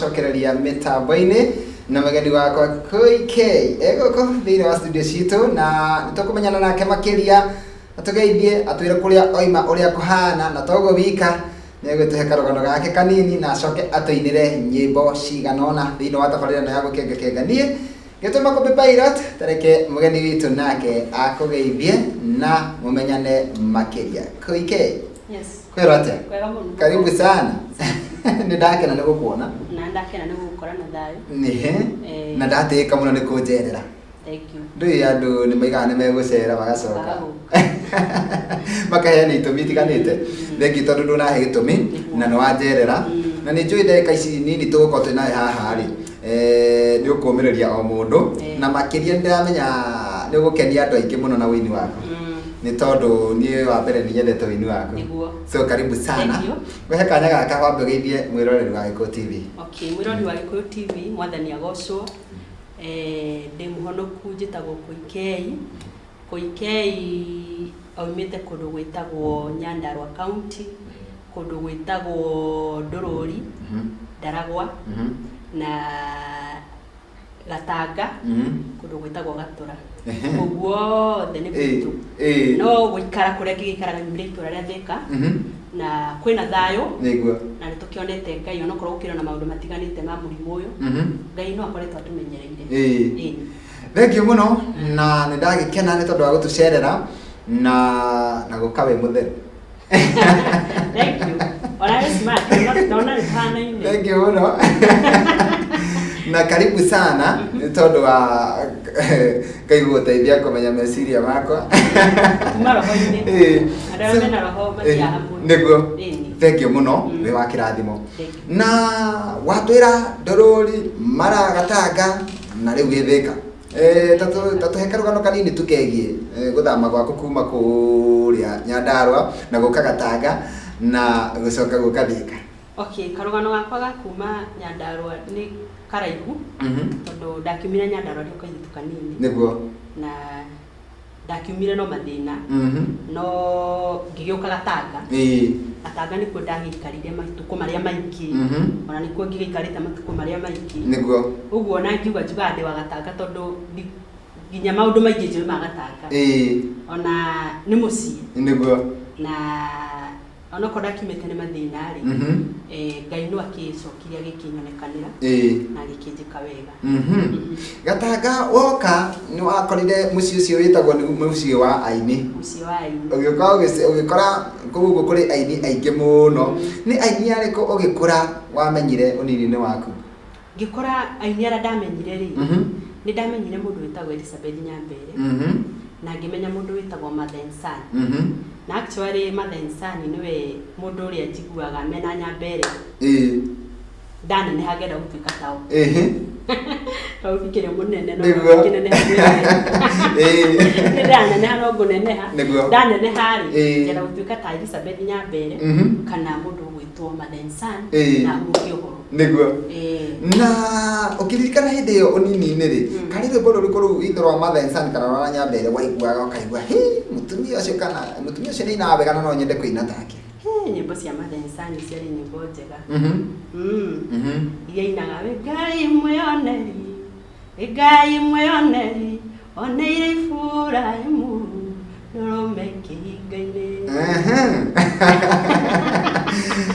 Nĩndagũcokereria mĩtambo-inĩ na mũgeni wakwa KK egũkũ thĩinĩ wa studio citũ, na nĩtũkũmenyana nake makĩria, atũgeithie, atwĩre kũrĩa oima, ũrĩa kũhana, na toguo wika nĩegũtũhe karũgano gake kanini na acoke atũinĩre nyĩmbo cigana ũna thĩinĩ wa tabarĩra ĩno ya gũkengakenga. Niĩ ngĩtũma Kũmbi Pilot, tareke mũgeni witũ nake akũgeithie na mũmenyane makĩria. KK. Yes. Kwĩrwo atĩa? Kwega mũno. Karibu sana. Nĩ ndakena nĩ gũkuona. Na ndakena nĩ gũgũkora na thayũ. Nĩhe. Eh. Na ndatĩĩka mũno nĩ kũnjerera. Thank you. Ndũĩ andũ nĩ maigaga nĩ megũcera magacoka. Makaga gũka. Makaheana itũmi itiganĩte. Thengiũ tondũ ndũnahe gĩtũmi na nĩ wanjerera. Na nĩ njũĩ ndagĩka ici nini tũgũkorwo twĩ nawe haha rĩ, nĩ ũkũmĩrĩria o mũndũ. Na makĩria nĩ ndĩramenya nĩ ũgũkenia andũ aingĩ mũno na ũini waku. Nĩ tondũ niĩ wa mbere nĩ nyendete ũini waku. Nĩguo. So karibu sana. Thank you. Ngũhe kanya gaka wambe ũgeithie mwĩroreri wa Gĩkũyũ TV. Okay, mwĩroreri wa Gĩkũyũ TV, mwathani agocwo. Ndĩ mũhonoku, njĩtagwo Koikei. Koikei aumĩte kũndũ gwĩtagwo Nyandarua County, kũndũ gwĩtagwo Ndũrũri, Ndaragwa, na Gatanga, kũndũ gwĩtagwo Gatũra. Kũu guothe nĩ gwitũ. No gũikara kũrĩa ngĩgĩikaraga nyumĩre itũra rĩa Thĩka, na kwĩna thayũ. Nĩguo. Na nĩ tũkĩonete Ngai onokorwo gũkĩrĩ na maũndũ matiganĩte ma mũrimũ ũyũ, Ngai no akoretwo atũmenyereire. Ĩĩ. Thengiũ mũno, na nĩ ndagĩkena nĩ tondũ wa gũtũcerera na gũka wĩ mũtheru. Thank you. Ona wĩ smart, ndona nĩ tũhanaine. Thengiũ mũno. Na karibu sana nĩ tondũ wa Ngai gũgũteithia kũmenya meciria makwa. Kuma roho-inĩ. Ĩĩ. Andũ arĩa mena roho mathiaga hamwe. Nĩguo. Ĩni. Thengiũ mũno, wĩ wa kĩrathimo. Thank you. Na watwĩra Ndũrũri, Mara, Gatanga na rĩu Gĩthĩka. Tatũhe karũgano kanini tu kegiĩ gũthama gwaku kuma kũrĩa Nyandarua na gũka Gatanga na gũcoka gũka Thĩka. Okay, karũgano gakwa ga kuma Nyandarua nĩ karaihu, tondũ ndakiumire Nyandarua ndĩ o kairĩtu kanini. Nĩguo. Na ndakiumire no mathĩna, no ngĩgĩũka Gatanga. Gatanga nĩkuo ndagĩikarire matukũ marĩa maingĩ. Ona nĩkuo ngĩgĩikarĩte matukũ marĩa maingĩ. Nĩguo. Ũguo ona ngiuga njugaga ndĩ wa Gatanga tondũ nginya maũndũ maingĩ njũĩ ma Gatanga. Ona nĩ mũciĩ. Nĩguo. Na onokorwo ndakiumĩte nĩ mathĩna rĩ, Ngai no akĩcokirie agĩkĩnyonekanĩra na agĩkĩnjĩka wega. Gatanga woka nĩ wakorire mũciĩ ũcio wĩtagwo nĩ mũciĩ wa aini. Mũciĩ wa aini. Ũgĩũka ũgĩkora kũu ũguo kũrĩ aini aingĩ mũno. Nĩ aini arĩkũ ũgĩkũra wamenyire ũnini-inĩ waku? Ngĩkũra aini arĩa ndamenyire rĩ, nĩ ndamenyire mũndũ wĩtagwo Elizabeth Nyambere, na ngĩmenya mũndũ wĩtagwo Martha San. Na actually Martha San nĩwe mũndũ ũrĩa njiguaga mena Nyambere. Ndaneneha ngenda gũtuĩka tao. Tondũ ndikĩrĩ mũnene no Nĩguo. ngĩneneha. Nĩ ndaneneha no ngũneneha. Nĩguo. Ndaneneha rĩ, ngenda gũtuĩka ta Elizabeth Nyambere kana mũndũ ũgwĩtwo Martha San na hurũke ũhoro. Nĩguo. Na ũkĩririkana hĩndĩ ĩyo ũnini-inĩ rĩ, karĩ rwĩmbo rũrĩkũ rũu either rwa Martha San kana rwa Nyambere waiguaga ũkaigua hĩ mũtumia ũcio kana mũtumia ũcio nĩ ainaga wega na no nyende kũina take? Hĩ, nyĩmbo cia Martha San ciarĩ nyĩmbo njega. Iria ainaga, wĩ Ngai mwĩoneri, wĩ Ngai mwĩoneri, oneire Iburahĩmu ndũrũme kĩhinga-inĩ.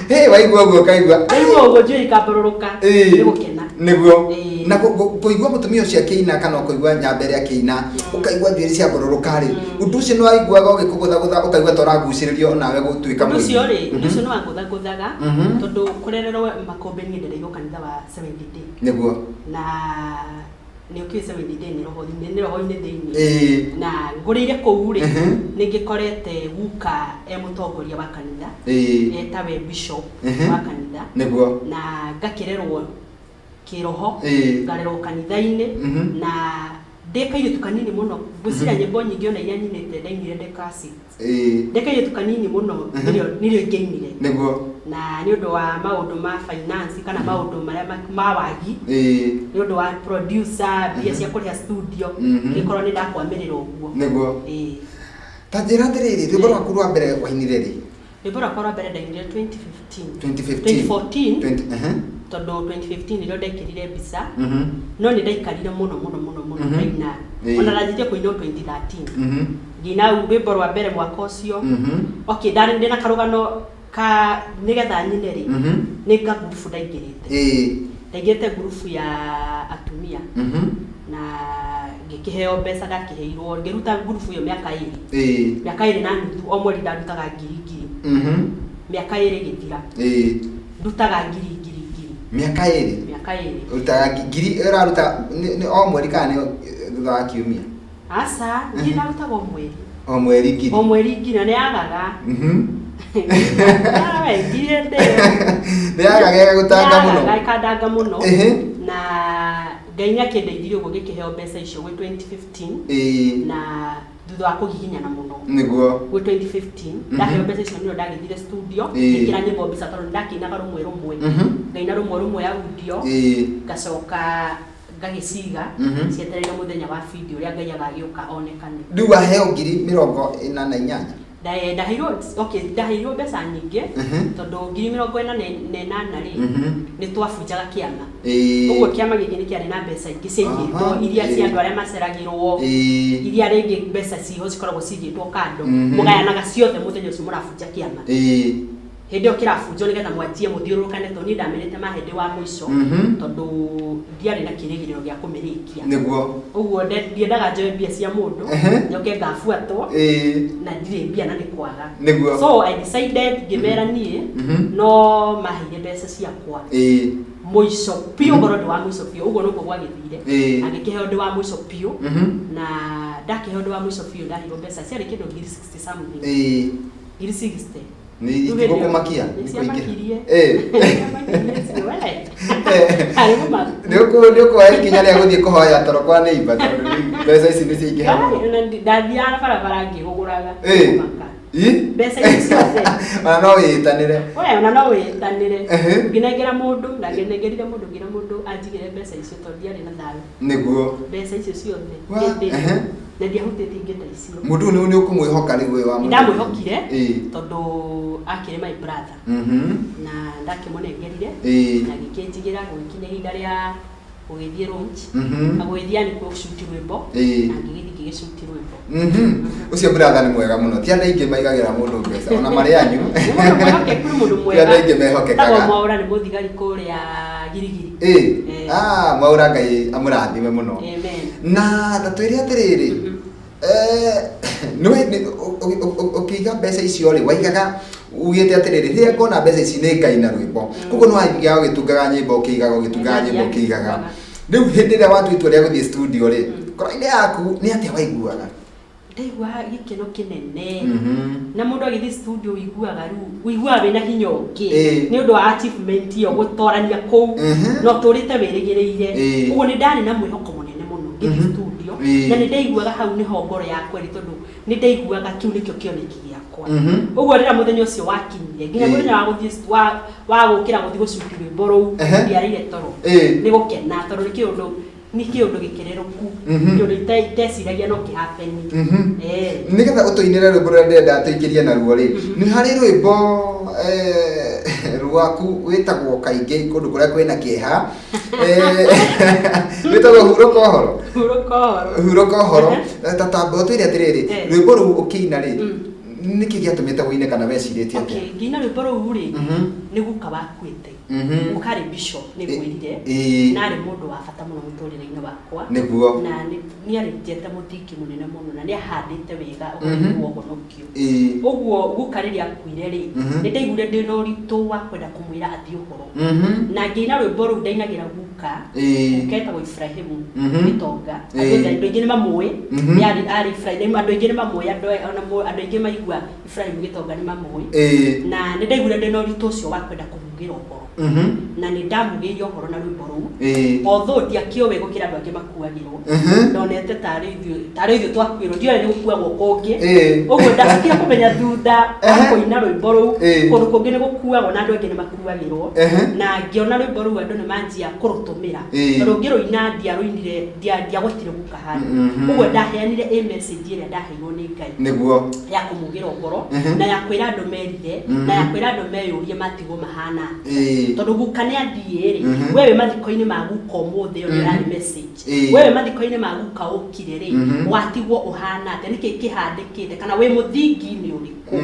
Hĩ, waigua ũguo ũkaigua. Waigua ũguo njuĩrĩ ikambarũrũka nĩ gũkena. Nĩguo. Ĩĩ. Na kũigua mũtumia ũcio akĩina kana ũkũigua Nyambere akĩina, ũkaigua njuĩrĩ ciambarũrũka rĩ, ũndũ ũcio nĩ waiguaga ũgĩkũgũthagũtha ũkaigua ta ũragucĩrĩrio onawe gũtuĩka Ũndũ ũcio mũini? rĩ, ũndũ ũcio nĩ wangũthangũthaga, tondũ kũrererwo Makũmbĩ niĩ ndereirwo kanitha wa Seventh Day. Nĩguo. Na nĩ ũkĩũĩ Seventh Day nĩ roho-inĩ, nĩ roho-inĩ thĩinĩ. Ĩĩ. Na ngũrĩire kũu rĩ, nĩ ngĩkorete guka e mũtongoria wa kanitha, etawe bishop wa kanitha. Nĩguo. Na ngakĩrerwo kĩroho, ngarerwo kanitha-inĩ, na ndĩ kairĩtu kanini mũno, ngwĩciria nyĩmbo nyingĩ ona iria nyinĩte ndainire ndĩ class six. Ndĩ kairĩtu kanini mũno, nĩrĩo ingĩainire. Nĩguo. Na nĩ ũndũ wa maũndũ ma finance kana maũndũ marĩa ma wagi, nĩ ũndũ wa producer, mbia cia kũrĩha studio, ngĩkorwo nĩ ndakwamĩrĩra ũguo. Nĩguo. Ta njĩra atĩrĩrĩ, rwĩmbo rwaku rwa mbere wainire rĩ? Rwĩmbo rwakwa rwa mbere ndainire 2015. 2015. 2014. 20. Tondũ 2015 nĩrĩo ndekĩrire mbica, no nĩ ndaikarire mũno mũno mũno mũno ndaina. Ona ndanjirie kũina o 2013. Ngĩina rwĩmbo rwa mbere mwaka ũcio. Okay, ndarĩ ndĩna karũgano ka nĩgetha nyine rĩ, nĩ ngagurubu ndaingĩrĩte. Ndaingĩrĩte ngurubu ya atumia na ngĩkĩheo mbeca, ndakĩheirwo ngĩruta ngurubu ĩyo mĩaka 2. Mĩaka 2.5, o mweri ndarutaga ngiri ngiri. Mĩaka 2 ĩgĩthira. Ndutaga ngiri ngiri ngiri. Mĩaka 2? Mĩaka 2. Ũrutaga ngiri, ũraruta nĩ o mweri kana nĩ thutha wa kiumia? Aca, ngiri ndarutaga o mweri. O mweri ngiri? O mweri ngiri, na nĩ yagaga. We, ngiri hĩndĩ ĩyo. Nĩ yagaga ĩgagũtanga mũno? Nĩ yagaga ĩkandanga mũno. Na Ngai nĩ akĩndeithirie ũguo ngĩkĩheo mbeca icio gwĩ 2015. Na thutha wa kũgiginyana mũno. Gwĩ 2015, ndaheo mbeca icio nĩrĩo ndagĩthire studio, ngĩkĩra nyĩmbo mbica tondũ nĩndakĩinaga rũmwe rũmwe. Ngaina rũmwe rũmwe audio, ngacoka ngagĩciga, cietereire mũthenya wa video ũrĩa Ngai agagĩũka onekane. Rĩu waheo ngiri 48? Ndaheirwo, okay, ndaheirwo mbeca nyingĩ, tondũ ngiri 48 rĩ, nĩ twabunjaga kĩama. Ũguo kĩama gĩkĩ nĩ kĩarĩ na mbeca ingĩ ciaigĩtwo, iria cia andũ arĩa maceragĩrwo, iria rĩngĩ mbeca ciho cikoragwo ciigĩtwo kando. Mũgayanaga ciothe mũthenya ũcio mũrabunja kĩama. Hĩndĩ ĩyo kĩrabunjwo nĩgetha mwanjie mũthiũrũrũkane, tondũ niĩ ndamerĩte mahe ndĩ wa mũico, tondũ ndiarĩ na kĩrĩgĩrĩro gĩa kũmĩrĩkia. Ũguo ndiendaga njoe mbia cia mũndũ, njoke ngabuatwo, na ndirĩ mbia na nĩ kwaga. So I decided ngĩmera niĩ, no maheire mbeca ciakwa. Mũico biũ, ngorwo ndĩ wa mũico biũ, ũguo noguo gwagĩthire. Agĩkĩheo ndĩ wa mũico biũ, na ndakĩheo ndĩ wa mũico biũ, ndaheirwo mbeca ciarĩ kĩndũ ngiri 60 something. Ngiri 60. Nĩ itigũkũmakia? Nĩ Nĩ kũingĩra. ciamakirie. Ciamakirie cio, we. Harĩ mũmako. Nĩ ũkuoya ikinya rĩa gũthiĩ kũhoya toro kwa neighbor, tondũ rĩu mbeca ici nĩ ciaingĩha mũno. Ngai, ona ndathiaga na barabara ngĩgũgũraga. Kũmaka. Mbeca ici ciothe. Ona no wĩĩtanĩre. We, ona no wĩĩtanĩre. Ngĩnengera mũndũ, na ngĩnengerire mũndũ, ngĩra mũndũ anjigĩre mbeca icio tondũ ndiarĩ na thayũ. Mbeca icio ciothe. Hĩndĩ ĩyo. Na ndiahutĩtie ingĩ ta icio. Mũndũ ũyũ nĩ ũkũmwĩhoka rĩu wĩ wa mũndũ? Ndamwĩhokire, tondũ akĩrĩ my brother. Na ndakĩmũnengerire, na gĩkĩnjigĩra gũgĩkinya ihinda rĩa gũgĩthiĩ launch. Na gũgĩthiĩ yani gũshoot rwĩmbo. Na ngĩgĩthiĩ ngĩgĩshoot rwĩmbo. Ũcio brother nĩ mwega mũno. Ti andũ aingĩ maigagĩra mũndũ mbeca, ona marĩ anyu. Nĩ mũndũ mwĩhokeku, nĩ mũndũ mwega. Ti andũ aingĩ mehokekaga. Etagwo Mwaũra, nĩ mũthigari kũrĩa Girigiri. Mwaũra Ngai amũrathime mũno. Amen. Na ta twĩre atĩrĩrĩ, ũkĩiga mbeca icio rĩ, waigaga ugĩte atĩrĩrĩ, rĩrĩa ngona mbeca ici nĩ ngaina rwĩmbo. Koguo nĩ wathiaga ũgĩtungaga nyĩmbo, ũkĩigaga, ũgĩtungaga nyĩmbo, ũkĩigaga. Rĩu hĩndĩ ĩrĩa watua itua rĩa gũthiĩ studio rĩ, ngoro-inĩ yaku nĩ atĩa waiguaga? Ndaiguaga gĩkeno kĩnene. Na mũndũ agĩthiĩ studio ũiguaga rĩu, ũiguaga wĩna hinya ũngĩ. Nĩ ũndũ wa achievement ĩyo gũtorania kũu. Na ũtũrĩte wĩrĩgĩrĩire. Ũguo nĩ ndarĩ na mwĩhoko mũnene mũno ngĩthiĩ studio. Na nĩ ndaiguaga hau nĩho ngoro yakwa ĩrĩ, tondũ nĩ ndaiguaga kĩu nĩkĩo kĩoneki gĩakwa. Ũguo rĩrĩa mũthenya ũcio wakinyire, nginya mũthenya wa gũthiĩ wa gũkĩra gũthiĩ gũcuti rwĩmbo rũu, ndiarĩire toro. Nĩ gũkena, tondũ nĩ kĩũndũ, nĩ kĩũndũ gĩkerereku, kĩũndũ iteciragia no kĩhappen. Nĩgetha ũtũinĩre rwĩmbo rũrĩa ndĩrenda tũingĩrie naruo rĩ, nĩ harĩ rwĩmbo, rwaku wĩtagwo kaingĩ kũndũ kũrĩa kwĩna kĩeha. Wĩtagwo Hurũka Ũhoro. Hurũka Ũhoro. Hurũka Ũhoro. Ta tamba ũtwĩre atĩrĩrĩ, rwĩmbo rũu ũkĩina rĩ, nĩkĩ gĩatũmĩte ũine kana wecirĩtie atĩa? Okay, ngĩina rwĩmbo rũu rĩ, nĩ guka wakuĩte. Guka arĩ bishop, nĩ ngwĩrire. Na arĩ mũndũ wa bata mũno mũtũrĩre-inĩ wakwa. Na nĩ arĩnjete mũthingi mũnene mũno, na nĩ ahandĩte wega ũhoro wa ũhonokio. Ũguo guka rĩrĩa akuire rĩ, nĩ ndaiguire ndĩna ũritũ wa kwenda kũmwĩra athiĩ ũhoro. Na ngĩina rwĩmbo rũu ndainagĩra guka, guka etagwo Ibrahimu Gĩtonga. Andũ aingĩ nĩ mamũĩ, nĩ arĩ Ibrahimu, andũ aingĩ nĩ mamũĩ, ona andũ aingĩ maigua Ibrahimu Gĩtonga nĩ mamũĩ. Na nĩ ndaiguire ndĩna ũritũ ũcio wa kwenda kũmugĩra ũhoro. Na nĩ ndamugĩire ũhoro na rwĩmbo rũu. Although ndiakĩũĩ gũkĩra andũ angĩ makuagĩrwo. Ndonete tarĩ ithuĩ twakuĩrwo, ndiũĩ nĩ gũkuagwo kũngĩ. Ũguo ndacokire kũmenya thutha wa kũina rwĩmbo rũu, kũndũ kũngĩ nĩ gũkuagwo na andũ angĩ nĩ makuagĩrwo. Na ngĩona rwĩmbo rũu andũ nĩ manjia kũrũtũmĩra. Tondũ ngĩrũina ndiarũinire, ndiagwetire guka handũ. Ũguo ndaheanire ĩ message ĩrĩa ndaheirwo nĩ Ngai. Ya kũmugĩra ũhoro, na ya kwĩra andũ merire, na ya kwĩra andũ meyũrie matigwo mahana atĩa? Tondũ guka nĩ athiĩ rĩ, we wĩ mathiko-inĩ ma guka ũmũthĩ, ĩyo nĩ ĩrarĩ message. We wĩ mathiko-inĩ ma guka ũkire rĩ, watigwo ũhana atĩa? Nĩkĩ kĩhandĩkĩte? Kana wĩ mũthingi-inĩ ũrĩkũ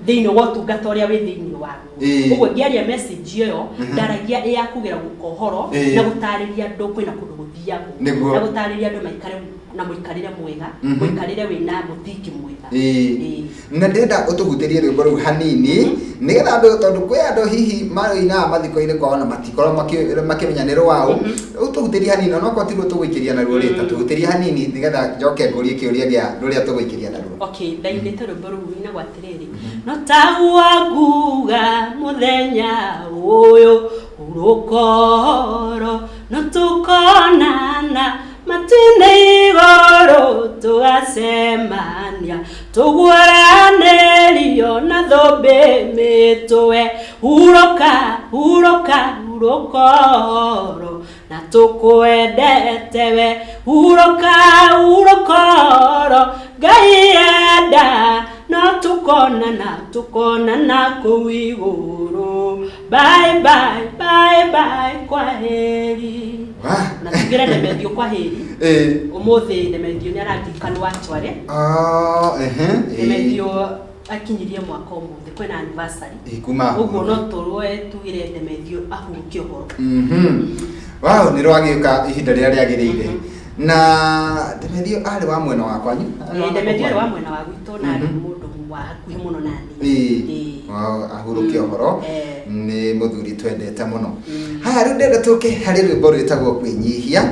thĩinĩ wa ũtungata ũrĩa wĩ thĩinĩ waguo? Ũguo ngĩaria message ĩyo, ndaragia ĩ ya kugĩra guka ũhoro na gũtarĩria andũ kwĩna kũndũ gũthiagwo, na gũtarĩria andũ maikare na mũikarĩre mwega, mũikarĩre wĩna mũthingi mwega. Ĩĩ. Na ndĩrenda ũtũhutĩrie rwĩmbo rũu hanini, nĩgetha andũ, tondũ kwĩ andũ hihi maroinaga mathiko-inĩ kwao na matikoragwo makĩmenya nĩ rwaũ. Ũtũhutĩrie hanini, onokorwo ti ruo tũgũikĩria naruo rĩ, ta tũhutĩrie hanini nĩgetha njoke ngũrie kĩũria gĩa rũrĩa tũgũikĩria naruo. Okay, ndainĩte rwĩmbo rũu rũinagwo atĩrĩrĩ, no taguo nguga mũthenya ũyũ urũkoro, no tũkonana matu-inĩ igũrũ, tũgacemania tũguũranĩrio na thũmbĩ mĩtwe, hurũka, hurũka, hurũka ũhoro, na tũkwendete we, hurũka, hurũka ũhoro, Ngai enda no tũkonana, tũkonana kũu igũrũ, bye bye, bye bye, kwaheri. Na tugĩre Demetrio kwaheri. Ũmũthĩ Demetrio nĩ araririkanwo actually. Ah, ehe. Demetrio akinyirie mwaka ũmũthĩ, kwĩna anniversary. Kuma Ũguo no tũrũe tugĩre Demetrio ahurũke ũhoro. Wow, nĩ rwagĩũka ihinda rĩrĩa rĩagĩrĩire. Na Demetrio arĩ wa mwena wa kwanyu? Demetrio arĩ wa mwena wa gwitũ na arĩ mũndũ wa hakuhĩ mũno nani. Wow, ahurũke ũhoro. Nĩ mũthuri twendete mũno. Haya, rĩu ndĩrenda tũke harĩ rwĩmbo rwĩtagwo Kwĩnyihia.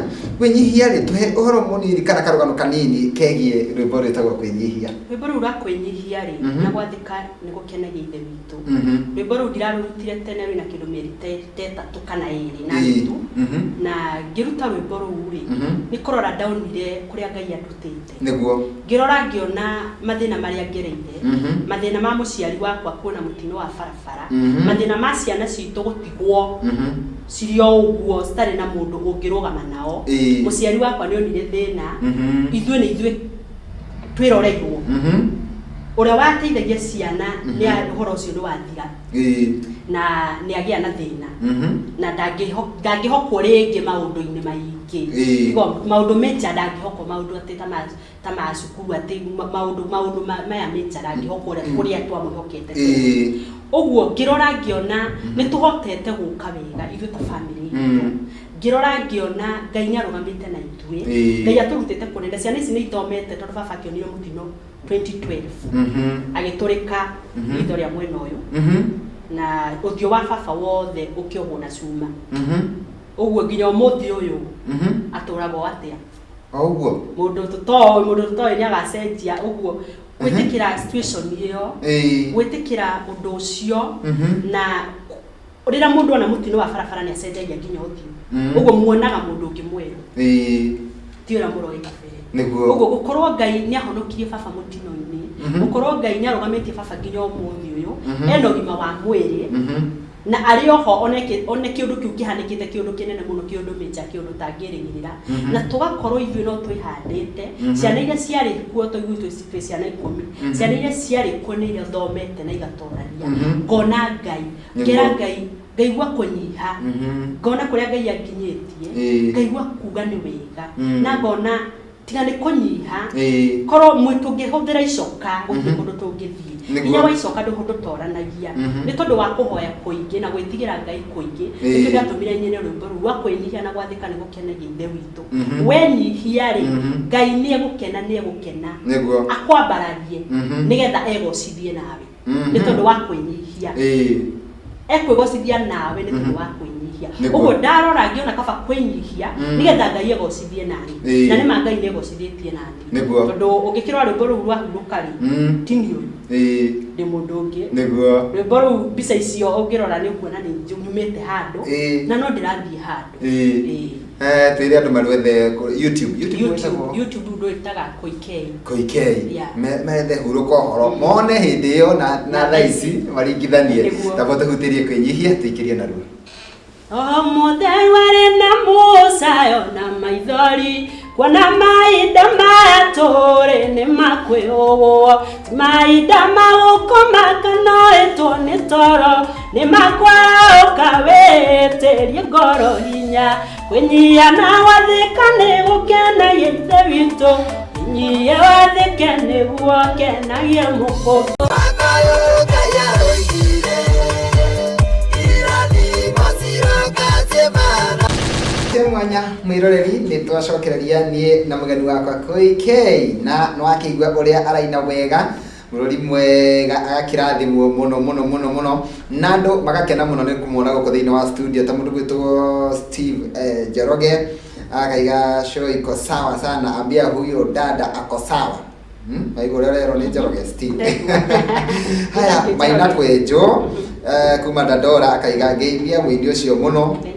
Kwĩnyihia rĩ, tũhe ũhoro mũnini kana karũgano kanini kegiĩ rwĩmbo rwĩtagwo Kwĩnyihia. Rwĩmbo rũu rwa kwĩnyihia rĩ, na gwathĩka nĩ gũkenagia Ithe witũ. Rwĩmbo rũu ndirarũrutire tene, rwĩna kĩndũ mĩeri ta 3 kana 2 na nuthu. Na ngĩruta rwĩmbo rũu rĩ, nĩ kũrora ndonire kũrĩa Ngai andutĩte. Ngĩrora ngĩona mathĩna marĩa ngereire, mathĩna ma mũciari wakwa kuona mũtino wa barabara, mathĩna ma ciana citũ gũtigwo cirĩ o ũguo citarĩ na mũndũ ũngĩrũgama nao. Mũciari wakwa nĩ onire thĩna, ithuĩ nĩ ithuĩ twĩroreirwo. Ũrĩa wateithagia ciana nĩ ũhoro ũcio nĩ wathira. Na nĩ agĩa na thĩna. Na ndangĩhokwo rĩngĩ maũndũ-inĩ maingĩ. Maũndũ major ndangĩhokwo, maũndũ atĩ ta ma cukuru, atĩ maũndũ maya major ndangĩhokwo kũrĩa twamwĩhokete. Ũguo ngĩrora ngĩona nĩ tũhotete gũka wega ithuĩ ta family itũ. Ngĩrora ngĩona Ngai nĩ arũgamĩte na ithuĩ. Ngai atũrutĩte kũnene. Ciana ici nĩ ithomete tondũ baba akĩonire mũtino 2012. Agĩtũrĩka ritho rĩa mwena ũyũ. Na ũthiũ wa baba wothe ũkĩohwo na cuma. Ũguo nginya ũmũthĩ ũyũ atũragwo atĩa? O ũguo. Mũndũ tũtoĩ nĩ agacenjia ũguo. Gwĩtĩkĩra situation ĩyo, gwĩtĩkĩra ũndũ ũcio, na rĩrĩa mũndũ ona mũtino wa barabara nĩ acenjagia nginya ũthiũ. Ũguo muonaga mũndũ ũngĩ mwerũ. Ti ũrĩa mũroĩ kabere. Ũguo gũkorwo Ngai nĩ ahonokirie baba mũtino-inĩ, gũkorwo Ngai nĩ arũgamĩtie baba nginya ũmũthĩ ũyũ, ena ũgima wa mwĩrĩ, na arĩ oho one kĩũndũ kĩu kĩhanĩkĩte, kĩũndũ kĩnene mũno, kĩũndũ major, kĩũndũ tangĩrĩgĩrĩra. Na tũgakorwo ithuĩ no twĩhandĩte, ciana iria ciarĩ kuo, tũigue twĩ ciana 10, ciana iria ciarĩ kuo nĩ iria thomete na igatorania. Ngona Ngai, ngera Ngai, ngaigua kũnyiha, ngona kũrĩa Ngai anginyĩtie, ngaigua kuga nĩ wega, na ngona tiga nĩ kũnyiha, korwo tũngĩhũthĩra icoka gũtirĩ kũndũ tũngĩthiĩ. Hinya wa icoka ndũtoranagia. Nĩ tondũ wa kũhoya kũingĩ na gwĩtigĩra Ngai kũingĩ, nĩkĩo gĩatũmire nyine rwĩmbo rũu rwa kwĩnyihia na gwathĩka nĩ gũkenagia Ithe witũ. Wenyihia rĩ, Ngai nĩ egũkena, nĩ egũkena. Akwambararie nĩgetha egocithie nawe. Nĩ tondũ wa kwĩnyihia. Ekwĩgocithia nawe nĩ tondũ wa kwĩnyihia. Ũguo ndarora ngĩona kaba kwĩnyihia nĩgetha Ngai egocithie nani. Na nĩ ma Ngai nĩ egocithĩtie nani. Tondũ ũngĩkĩrora rwĩmbo rũu rwa hurũka rĩ, ti niĩ ũyũ. Ndĩ mũndũ ũngĩ. Rwĩmbo rũu mbica icio ũngĩrora nĩ ũkuona nĩ nyumĩte handũ na no ndĩrathiĩ handũ. Twĩre andũ marwethe YouTube. YouTube wĩtagwo? YouTube ndwĩtaga Koikei. Koikei. Methe hurũka ũhoro. Mone hĩndĩ ĩyo na thaa ici maringithanie. Tabo tũhutĩrie kwĩnyihia tũikĩrie narua. O mũthenya warĩ na mũcayo na maithori, Kuona mahinda maya tũrĩ nĩ makwĩũgũo, ti mahinda ma gũkoma kana ũhĩtwo nĩ toro, nĩ makwarahũka wĩtĩrie ngoro hinya, kwĩnyihia na gwathĩka nĩ gũkenagia Ithe witũ, wĩnyihie wathĩke nĩguo kenagie Mũkũmbi. Mwanya mwiroreri nĩ twacokereria niĩ na mũgeni wakwa KK na nĩ wakĩigua ũrĩa araina wega mũrori mwega agakĩrathimwo mũno mũno mũno mũno na andũ magakena mũno nĩ kũmuona gũkũ thĩinĩ wa studio ta mũndũ gwĩtwo Steve Njoroge akaiga show iko sawa sana, ambia huyo dada ako sawa. Waigua ũrĩa ũrerwo nĩ Njoroge Steve. Haya, Maina Kwenjwo kuma Dandora akaiga ngeithia mũini ũcio mũno. Thank you.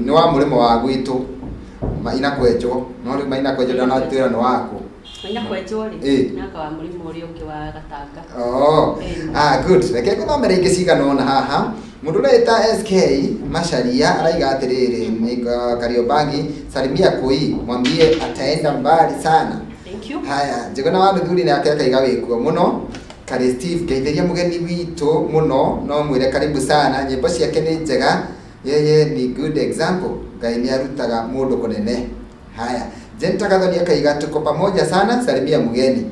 Nĩ wa mũrĩmo wa gwitũ Maina Kwenjwo, no rĩu Maina Kwenjwo ndanatwĩra nĩ waku. Maina Kwenjwo rĩ, naka wa mũrĩmo ũrĩa ũngĩ wa Gatanga. Oh. Ah, good. Reke ngũthomere ingĩ cigana ũna haha. Mũndũ ũrĩa SK Macharia araiga atĩrĩrĩ, Kariobangi, salimia Koi, mwambie ataenda mbali sana. Thank you. Haya, Njuguna wa Mũthuri nake akaiga wĩkuo mũno. Karĩ Steve, ngeithĩria mũgeni witũ mũno, no mwĩre karibu sana, nyĩmbo ciake nĩ njega, yeye ni good example, Ngai nĩ arutaga mũndũ kũnene. Haya, Jenta Gathoni akaiga tuko pamoja sana, salimia mgeni.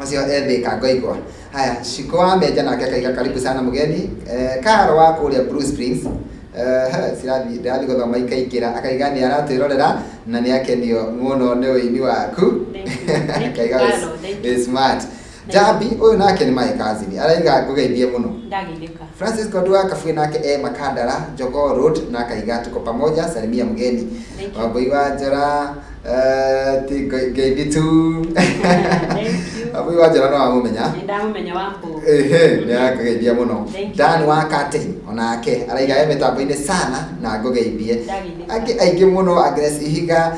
Ũcio ethĩka ngoigwa. Haya, Shiko wa Menja nake akaiga karibu sana mgeni. Karo wa kũrĩa Blue Springs. Cirathi ndĩrathiĩ gũthoma ikaingĩra, akaiga nĩ aratwĩrorera na nĩ akenio mũno nĩ ũini waku. Thank you. Thank you, Akaiga Carlo. Thank you. wĩ smart. Jambi ũyũ nake nĩ my cousin, araiga ngũgeithie mũno. Ndageithĩka. Francis Kodua Kabui nake e Makandara Jogoo Road na akaiga tuko pamoja, salimia mgeni. Thank you. Wambui wa Njora ti ngeithi tu. Thank you. Wambui wa Njora no wamũmenya. Nĩ ndamũmenya Wambũ. Ehe, nĩ akũgeithia mũno. Thank you. Dan wa Curtain onake araiga e mĩtambo-inĩ sana na ngũgeithie. Ndageithĩka. Angĩ aingĩ mũno Agnes Ihiga,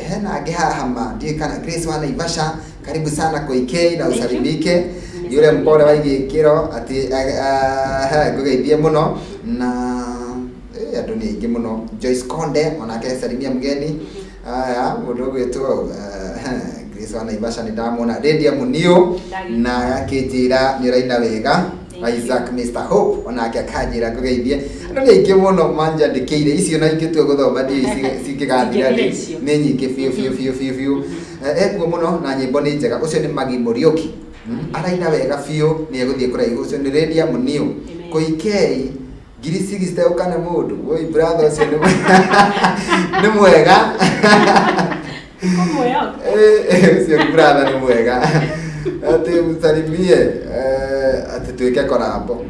hena angĩ haha ma ndiũĩ kana Grace wa Naivasha, karibu sana KK na Thank you. usalimike. Yule mpole wa igĩkĩro atĩ ngũgeithie mũno na andũ nĩ aingĩ mũno. Joyce Konde onake salimia mgeni. Aya, mũndũ ũgwĩtwo Grace wa Naivasha nĩ ndamwona. Lydia Muniu na akĩnjĩra nĩ ũraina wega. Thank you. Isaac Mr Hope onake akanjĩra ngũgeithie. Andũ nĩ aingĩ mũno manjandĩkĩire icio na ingĩtua gũthoma ndiũĩ cingĩgathira Cingĩthira rĩ. icio. Nĩ nyingĩ biũ biũ biũ biũ biũ. Ekuo mũno na nyĩmbo nĩ njega. Ũcio nĩ Maggie Mũriũki. Araina wega biũ, nĩ egũthiĩ kũraihu. Ũcio nĩ Lydia Muniu. Amen. Koikei ngiri sixty ũkane mũndũ. Woi brother ũcio nĩ mwega. Kũmwĩhoka. Ũcio brother nĩ mwega. Atĩ mũsalimie atĩ twĩke korambo.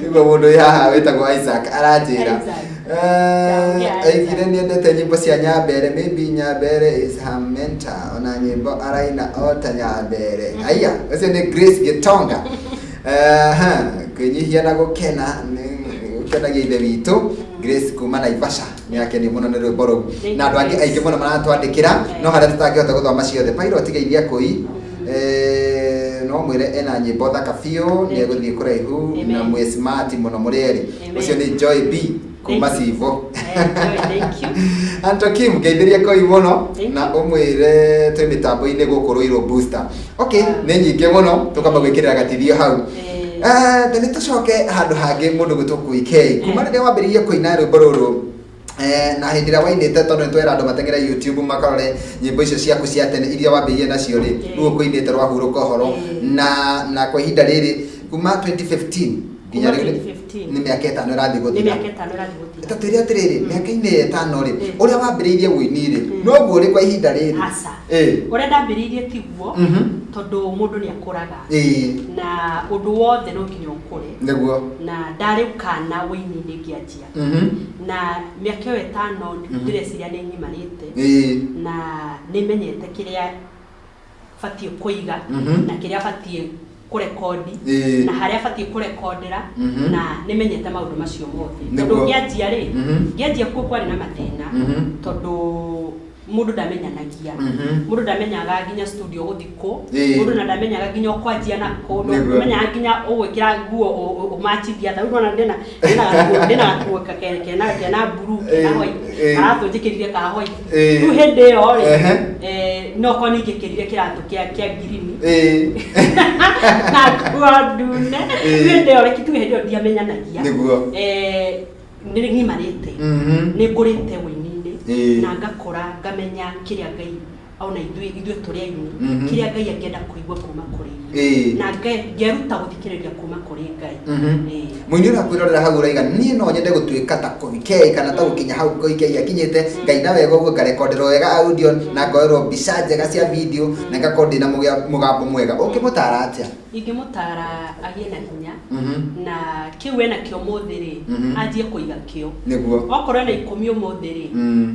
Nĩguo mũndũ wĩ haha wĩtagwo Isaac aranjĩra. Isaac. Isaac. Aigire nĩendete nyĩmbo cia Nyambere, maybe Nyambere is her mentor, ona nyĩmbo araina o ta Nyambere. Aya, ũcio nĩ Grace Gitonga. Kwĩnyihia na gũkena nĩ gũkenagia ithe witũ. Grace kuma Naivasha nĩ akenio mũno nĩ rwĩmbo rũu. Thank Na andũ you, angĩ Grace. aingĩ mũno maratwandĩkĩra, no harĩa tũtangĩhota gũthoma ciothe. Pilot geithia Kũi. No mwĩre ena nyĩmbo thaka biũ, nĩ egũthiĩ kũraihu na Amen. mwĩ smart mũno mũrĩ erĩ. Amen. Ũcio nĩ Joy B kuma Thank you. Civo. Joy, thank you. Anto Kim ngeithĩrie Koi mũno Thank na you. ũmwĩre twĩ mĩtambo-inĩ gũkũ Ruiru Booster. Okay, nĩ nyingĩ mũno tũkamba gwĩkĩrĩra gatithio hau. Ta nĩ tũcoke handũ hangĩ mũndũ gwĩtwo Koi K. Kuma rĩrĩa wambĩrĩirie kũina rwĩmbo rũrũ na hĩndĩ ĩrĩa wainĩte tondũ nĩ twera andũ mateng'ere YouTube makarore nyĩmbo icio ciaku cia tene iria wambĩrĩirie nacio rĩ, rĩu ũkũinĩte rwahurũka ũhoro na kwa ihinda rĩrĩ kuma 2015 nginya Kuma rĩu 2015. nĩ mĩaka ĩtano ĩrathiĩ Nĩ gũthira. mĩaka ĩtano ĩrathiĩ gũthira. Ta twĩre atĩrĩrĩ, mĩaka-inĩ ĩyo ĩtano rĩ, ũrĩa wambĩrĩirie ũini rĩ, noguo ũrĩ kwa ihinda rĩrĩ? Aca. Ũrĩa ndambĩrĩirie tiguo, tondũ mũndũ nĩ akũraga. Na ũndũ wothe no nginya ũkũre. Nĩguo. Na ndarĩ kana ũini-inĩ ngĩanjia. Na mĩaka ĩyo ĩtano ndĩreciria nĩ ngimarĩte. Na nĩ menyete kĩrĩa batiĩ kũiga na kĩrĩa batiĩ kũrekondi na harĩa batiĩ kũrekondera na nĩ menyete maũndũ macio mothe. Tondũ ngĩanjia rĩ, ngĩanjia kuo kwarĩ na mathĩna tondũ Mũndũ ndamenyanagia, mũndũ ndamenyaga nginya studio gũthi kũ, mũndũ na ndamenyaga nginya ũkwanjia nakũ, ndamenyaga nginya ũgwĩkĩra nguo ũmachithia. Ta rĩu ndona ndĩna gakuo kena blue, kena white, karatũ njĩkĩrire ka white. Rĩu hĩndĩ ĩyo rĩ, no korwo ningĩkĩrire kĩratũ kĩa green na nguo ndune. Rĩu hĩndĩ ĩyo, reke tuge hĩndĩ ĩyo ndiamenyanagia. Nĩ ng'imarĩte, nĩ ngũrĩte wĩini-inĩ na ngakũra ngamenya kĩrĩa Ngai ona ithuĩ tũrĩ aini, kĩrĩa Ngai angĩenda kũigua kuma kũrĩ ithuĩ, na ngeruta gũthikĩrĩria kuma kũrĩ Ngai. Mũini ũrakwĩrorera hau ũraiga niĩ no nyende gũtuĩka ta Kovi K kana ta gũkinya hau Kovi K akinyĩte, ngaina wega ũguo, ngarekonderwo wega audio na ngoerwo mbica njega cia video na ngakorwo ndĩna mũgambo mwega, ũngĩmũtara atĩa? Ingĩmũtara agĩe na hinya na kĩu ena kĩo mũthĩ rĩ, anjie kũiga kĩo. Okorwo ena 10 ũmũthĩ rĩ,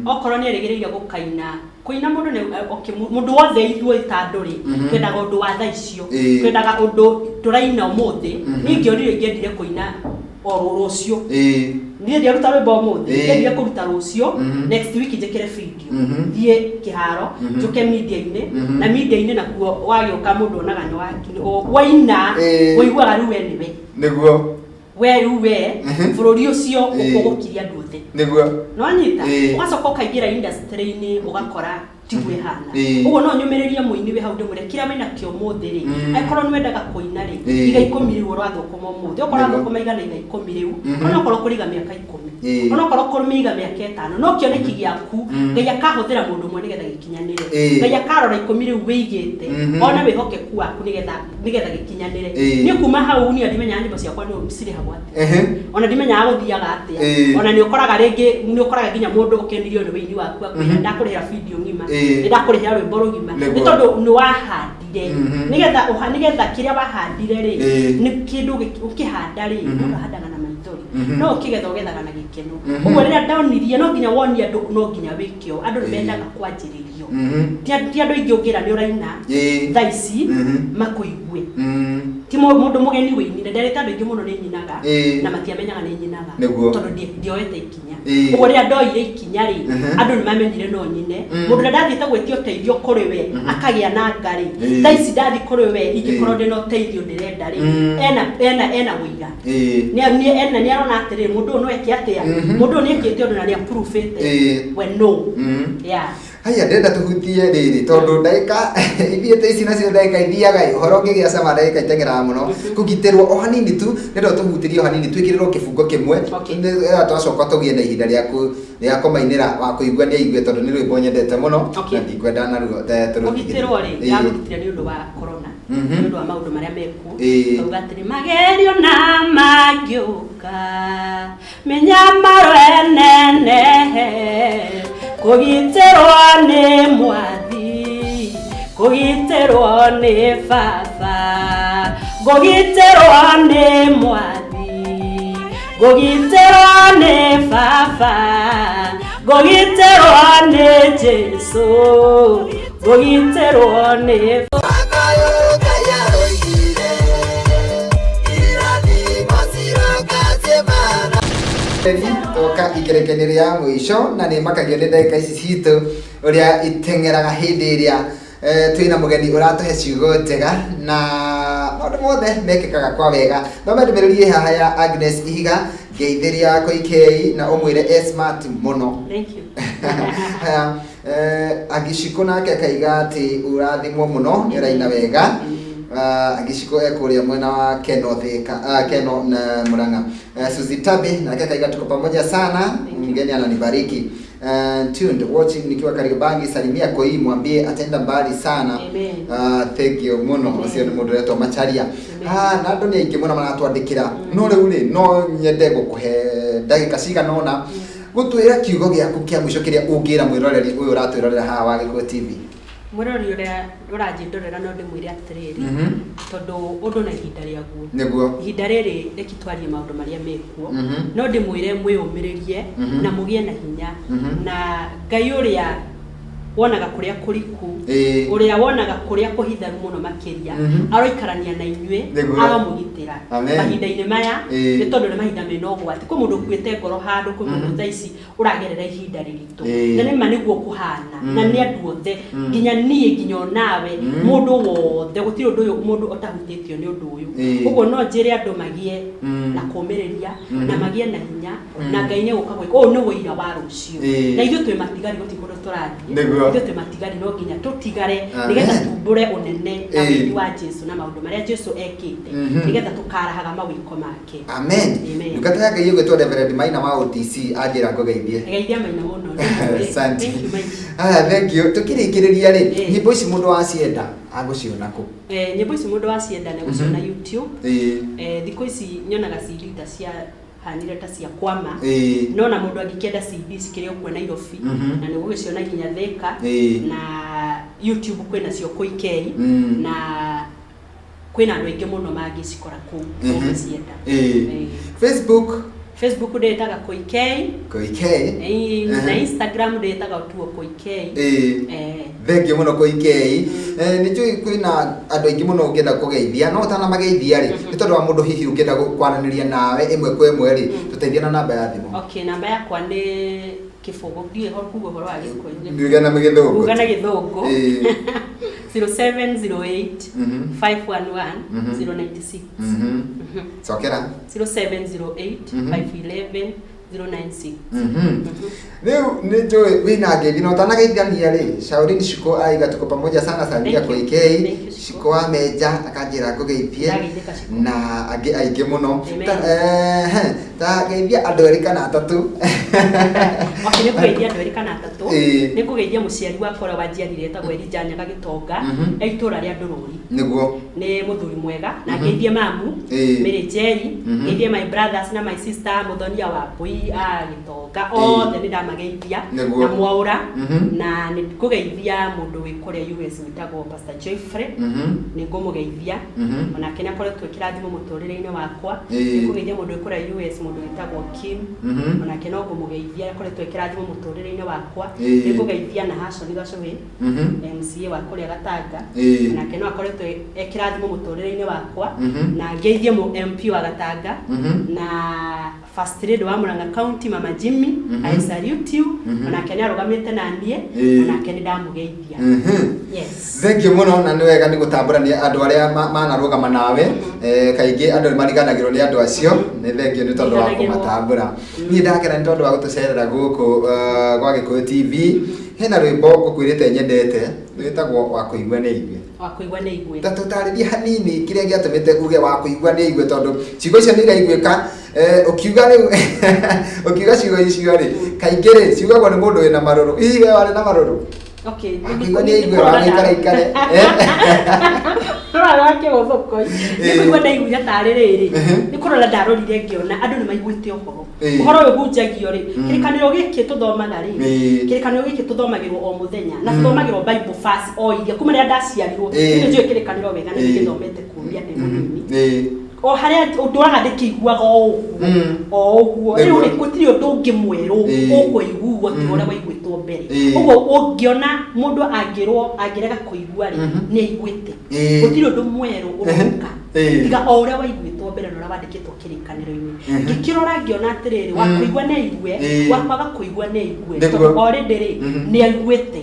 okorwo nĩ erĩgĩrĩire gũkaina kũina mũndũ nĩ okay, mũndũ wothe ithuĩ ta andũ rĩ, twendaga ũndũ wa thaa icio, twendaga ũndũ tũraina ũmũthĩ. Niĩ ingĩorire ingĩendire kũina o rũciũ. Niĩ ndiaruta rwĩmbo ũmũthĩ, ingĩendire kũruta rũciũ, next week njĩkĩre video, thiĩ kĩharo, njũke media-inĩ, na media-inĩ nakuo wagĩũka mũndũ onaga nĩ waina, ũiguaga rĩu we nĩwe. We rĩu we bũrũri ũcio ũgũkiria andũ othe. Nĩwanyita? Ũgacoka ũkaingĩra industry-inĩ ũgakora tiguo ĩhana. Ũguo no nyũmĩrĩrie mũini wĩ hau ndĩmwĩre kĩrĩa wĩna kĩo ũmũthĩ rĩ, angĩkorwo nĩ wendaga kũina rĩ, iga 10 rĩu ũrathũkũma ũmũthĩ, okorwo ũrathũkũma 110 rĩu, onokorwo kũrĩiga mĩaka 10, onokorwo kũmĩiga mĩaka 5, no kĩoneki gĩaku Ngai akahũthĩra mũndũ ũmwe nĩgetha gĩkinyanĩre. Ngai akarora 10 rĩu wĩigĩte, one wĩhokeku waku nĩgetha gĩkinyanĩre. Niĩ kuma hau niĩ ndimenyaga nyĩmbo ciakwa nĩ cirĩhagwo atĩa, ona ndimenyaga gũthiaga atĩa. Ona nĩ ũkoraga rĩngĩ nĩ ũkoraga nginya mũndũ ũkenirio nĩ wĩini waku akwĩra ndakũrĩhĩra video ng'ima, nĩ ndakũrĩhĩra rwĩmbo rũgima, nĩ tondũ nĩ wahandire. Nĩgetha kĩrĩa wahandire rĩ, nĩ kĩndũ ũkĩhanda rĩ, mũndũ ahandaga na maithori, no ũkĩgetha ũgethaga na gĩkeno. Ũguo rĩrĩa ndonirie no nginya wonie andũ, no nginya wĩke ũũ. Andũ nĩ mendaga kwanjĩrĩrio, ti andũ aingĩ ũngĩra nĩ ũraina thaa ici makũigue, ti mũndũ mũgeni wĩinire. Nderĩte andũ aingĩ mũno nĩ nyinaga na matiamenyaga nĩ nyinaga tondũ ndioete ikinya. Ũguo rĩrĩa ndoire ikinya rĩ, andũ nĩ mamenyire no nyine. Mũndũ ũrĩa ndathiĩte gwĩtia ũteithio kũrĩ we akagĩa na ngarĩ, thaa ici ndathiĩ kũrĩ we ingĩkorwo ndĩna ũteithio ndĩrenda rĩ, ena ũira, ena nĩ arona atĩrĩrĩ, mũndũ ũyũ no eke atĩa, mũndũ ũyũ nĩ ekĩte ũndũ na nĩ approve-ĩte, we no yeah. Haya, ndĩrenda tũhutie rĩrĩ tondũ ndagĩka ithiĩte ici nacio ndagĩka ithiaga ĩ, ũhoro ũngĩgĩa cama ndagĩka iteng'eraga mũno. Kũgitĩrwo o hanini tu, ndĩrenda tũhutĩrie o hanini, twĩkĩrĩrwo kĩbungo kĩmwe. Nĩgetha twacoka tũgĩe na ihinda rĩa kũmainĩra wa kũigua nĩ aigue, tondũ nĩ rwĩmbo nyendete mũno na ndikwenda naruo tũrũtigithie. Kũgitĩrwo rĩ, ndagũgitĩra nĩ ũndũ wa corona, nĩ ũndũ wa maũndũ marĩa mekuo. Tauga atĩrĩ, magerio na mangĩũka, mĩnyamaro ĩnenehe, kũgitĩrwo nĩ mwathi, kũgitĩrwo nĩ baba, ngũgitĩrwo nĩ mwathi, ngũgitĩrwo nĩ baba, ngũgitĩrwo nĩ Jesũ, ngũgitĩrwo nĩ Toka ikerekanio rĩa mũico na nĩ makagio nĩ ndagĩka ici citũ ũrĩa iteng'eraga hĩndĩ ĩrĩa twĩna mũgeni ũratũhe ciugo njega na maũndũ mothe mekĩkaga kwa wega. Thome ndũmĩrĩri ĩ haha ya Agnes Ihiga, ngeithĩria Koikei na ũmwĩre e smart mũno. Thank you. Haya, Agiciko nake akaiga atĩ ũrathimwo mũno nĩ ũraina wega. Agiciko e kũrĩa mwena wa Keno Thika, Keno na Murang'a. Suzy Tabi nake akaiga tuko pamoja sana, mgeni ananibariki. Tuned watching nikiwa Kariobangi, salimia Koi mwambie atenda mbali sana. Thank you mũno. Ũcio nĩ mũndũ ũretwo Macharia. Na andũ nĩ aingĩ mũno maratwandĩkĩra, no rĩu rĩ no nyende gũkũhe ndagĩka cigana ũna gũtwĩra kiugo gĩaku kĩa mũico kĩrĩa ũngĩra mwĩroreri ũyũ ũratwĩrorera haha wa Gĩkũyũ TV. Mwĩroreri ũrĩa ũranjĩndorera no ndĩmwĩre atĩrĩrĩ, tondũ ũndũ na ihinda rĩaguo. Ihinda rĩrĩ reke twarie maũndũ marĩa mekuo, no ndĩmwĩre mwĩyũmĩrĩrie na mũgĩe na hinya, na Ngai ũrĩa Wonaga kũrĩa kũriku, ũrĩa wonaga kũrĩa kũhitharu mũno makĩria, aroikarania na inyuĩ, aromũgitĩra mahinda-inĩ maya, nĩ tondũ nĩ mahinda mena ũgwati. Kwĩ mũndũ ũkuĩte ngoro handũ, kwĩ mũndũ thaa ici ũragerera ihinda rĩritũ, na nĩ ma nĩguo kũhana, na nĩ andũ othe, nginya niĩ, nginya onawe, mũndũ wothe, gũtirĩ ũndũ ũyũ mũndũ ũtahutĩtio nĩ ũndũ ũyũ. Ũguo no njĩre andũ magĩe na kũmĩrĩria na magĩe na hinya, na Ngai nĩ egũka gwĩka. Ũyũ nĩ ũira wa rũciũ, na ithuĩ twĩ matigari, gũtirĩ kũndũ tũrathiĩ. Ithuĩ twĩ matigari, no nginya tũtigare nĩgetha tumbũre ũnene na wendi wa Jesu na maũndũ marĩa Jesu ekĩte, nĩgetha tũkarahaga mawĩko make. Amen. Amen. Ndungata ya Ngai ĩgwĩtwo Reverend Maina wa OTC anjĩra ngũgeithie. Geithia Maina mũno. Asante. Thank you, Maina. Aya, thank you. Tukĩrĩkĩrĩria rĩ, nyĩmbo ici mũndũ wacienda agũciona kũ? Nyĩmbo ici mũndũ wacienda nĩ gũciona YouTube. Thikũ ici nyonaga CD ta cia hanire ta cia kwama, no na mũndũ angĩkĩenda CD cikĩrĩ o kuo Nairobi, na nĩ ũgũgĩciona nginya Thika, na YouTube kwĩna cio Koikei, na kwĩna andũ aingĩ mũno mangĩcikora kũu ũngĩcienda. Facebook? Facebook ndĩtaga Koikei. Koikei. Na Instagram ndĩtaga tuo Koikei. Thank you mũno Koikei. Nĩ njũĩ kwĩna andũ aingĩ mũno ũngĩenda kũgeithia, no ũtanamageithia rĩ, nĩ tondũ wa mũndũ hihi ũngĩenda kwaranĩria nawe ĩmwe kwa ĩmwe rĩ, tũteithie na namba ya thimũ. Okay, namba yakwa nĩ kĩbũgũ, ndiũĩ kuga ũhoro wa Gĩkũyũ. Nduga na gĩthũngũ. Kuga na gĩthũngũ. 0708 511 096. Cokera. 0708 511 096. Rĩu nĩ njũĩ wĩna ngeithi na ũtanageithania rĩ, Shaolin Shiko aiga tuko pamoja sana, salimia Thank you. Koikei. Thank you, Shiko. Shiko wa Menja akanjĩra ngũgeithie Ndageithĩka, Shiko. na angĩ aingĩ mũno. Amen. Ta geithia andũ erĩ kana atatũ. Okay, nĩ kũgeithia andũ erĩ kana atatũ. Nĩ kũgeithia mũciari wakwa ũrĩa wanjiarire etagwo Elijah Nyaga Gĩtonga, e itũũra rĩa Ndũrũri. Nĩ mũthuri mwega, na ngeithie mamu Mary Njeri, ngeithie my brothers na my sister Mũthonia wa Mbui a Gĩtonga, othe nĩ ndamageithia, na Mwaũra, na nĩ ngũgeithia mũndũ wĩ kũrĩa US wĩtagwo Pastor Jeffrey, nĩ ngũmũgeithia, onake nĩ akoretwo kĩrathimo mũtũrĩre-inĩ wakwa. Nĩ ngũgeithia mũndũ wĩ kũrĩa US, mũndũ wĩtagwo Kim, onake no ngũmũgeithia, akoretwo kĩrathimo mũtũrĩre-inĩ wakwa. Nĩ ngũgeithia na Hashon Gacũhĩ, MCA wa kũrĩa Gatanga, onake no akoretwo e kĩrathimo mũtũrĩre-inĩ wakwa, na ngeithie mũ MP wa Gatanga, na First Lady wa Murang'a County, Mama Jimmy, I salute you, onake nĩ arũgamĩte na niĩ, onake nĩ ndamũgeithia. Yes. Thank you mũno, na nĩ wega nĩ gũtambũrania andũ arĩa manarũgama nawe. Kaingĩ andũ nĩ mariganagĩrwo nĩ andũ acio. Nĩ thank you nĩ tondũ wa Mariganagĩrwo. kũmatambũra. Niĩ ndakena nĩ tondũ wa gũtũcerera gũkũ gwa Gĩkũyũ TV. Hena rwĩmbo ngũkwĩrĩte nyendete rwĩtagwo Wa Kũigua Nĩ Aigue. Wa Kũigua Nĩ Aigue. Ta tũtarĩrie hanini kĩrĩa gĩatũmĩte uge wa kũigua nĩ aigue, tondũ ciugo icio nĩ iraiguĩka. Ũkiuga rĩu, ũkiuga ciugo icio rĩ, kaingĩ rĩ ciugagwo nĩ mũndũ wĩna marũrũ. Hihi we warĩ na marũrũ? Okay, Wa kũigua nĩ aigue, wa gũikara ikare. Rora rwa kĩgũthũkoi. Nĩ kũigua ndaiguire tarĩ rĩrĩ. Nĩ kũrora ndarorire ngĩona andũ nĩ maiguĩte ũhoro. Ũhoro ũyũ ũhunjagio rĩ, kĩrĩkanĩro gĩkĩ tũthomaga rĩ, kĩrĩkanĩro gĩkĩ tũthomagĩrwo o mũthenya, na tũthomagĩrwo Bible verse o iria kuma rĩrĩa ndaciarirwo. Nĩ njũĩ kĩrĩkanĩro wega, na nĩgĩthomete kumia ndĩ mũnini. O harĩa ndũraga ndĩkĩiguaga o ũguo, o ũguo. Rĩu rĩ, gũtirĩ ũndũ ũngĩ mwerũ ũkũiguo tiga ũrĩa waiguĩtwo mbere. Ũguo ũngĩona mũndũ angĩrwo angĩrega kũigua rĩ, nĩ aiguĩte. Gũtirĩ ũndũ mwerũ ũroka tiga o ũrĩa waiguĩtwo mbere na ũrĩa wandĩkĩtwo kĩrĩkanĩro-inĩ. Ngĩkĩrora ngĩona atĩrĩrĩ, wa kũigua nĩ aigue, wa kwaga kũigua nĩ aigue, tondũ already rĩ, nĩ aiguĩte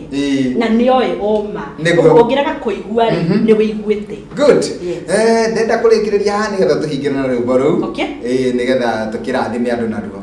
na nĩ oĩ ũma. Ũguo ũngĩrega kũigua rĩ, nĩ wĩiguĩte. Good. Yes. Ndenda kũrĩkĩrĩria haha nĩgetha tũhingĩre na rwĩmbo rũu. Nĩgetha tũkĩrathime andũ naruo.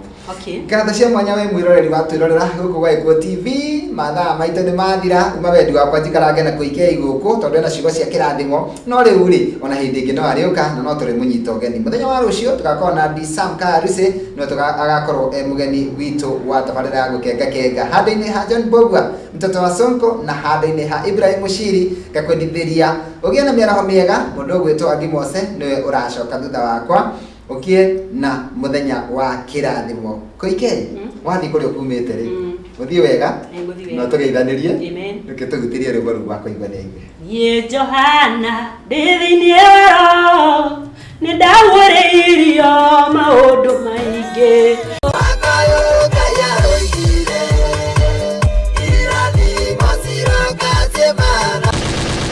Ngatho cia mwanya we mwĩroreri wa twĩrorera gũkũ gwa Gĩkũyũ TV, mathaa maitũ nĩ mathira. Uma wendi wakwa njikarange na Koikei gũkũ tondũ ena ciugo cia kĩrathimo, no rĩu rĩ, ona hĩndĩ ĩngĩ no arĩũka na no tũrĩmũnyita ũgeni. Mũthenya wa rũciũ tũgakorwo na D Sam Karusi, no agakorwo e mũgeni witũ wa tabarĩra ya gũkenga kenga, handũ-inĩ ha John Mbogua mtoto wa Sonko, na handũ-inĩ ha Ibrahim Mushiri. Ngakwendithĩria ũgĩe na mĩaraho mĩega. Mũndũ ũgwĩtwo Angi Mose nĩwe ũracoka thutha wakwa. Ũkĩe na mũthenya wa kĩrathimo. Koikei, wathiĩ kũrĩa ũkumĩte rĩ, ũthiĩ wega. Nĩngũthiĩ wega. Na tũgeithanĩrie. Amen. Reke tũhutĩrie rwĩmbo rũu rwa kũigua nĩ aigue. Niĩ Johana ndĩ thĩinĩ wa roho, nĩ ndaguũrĩirio maũndũ maingĩ.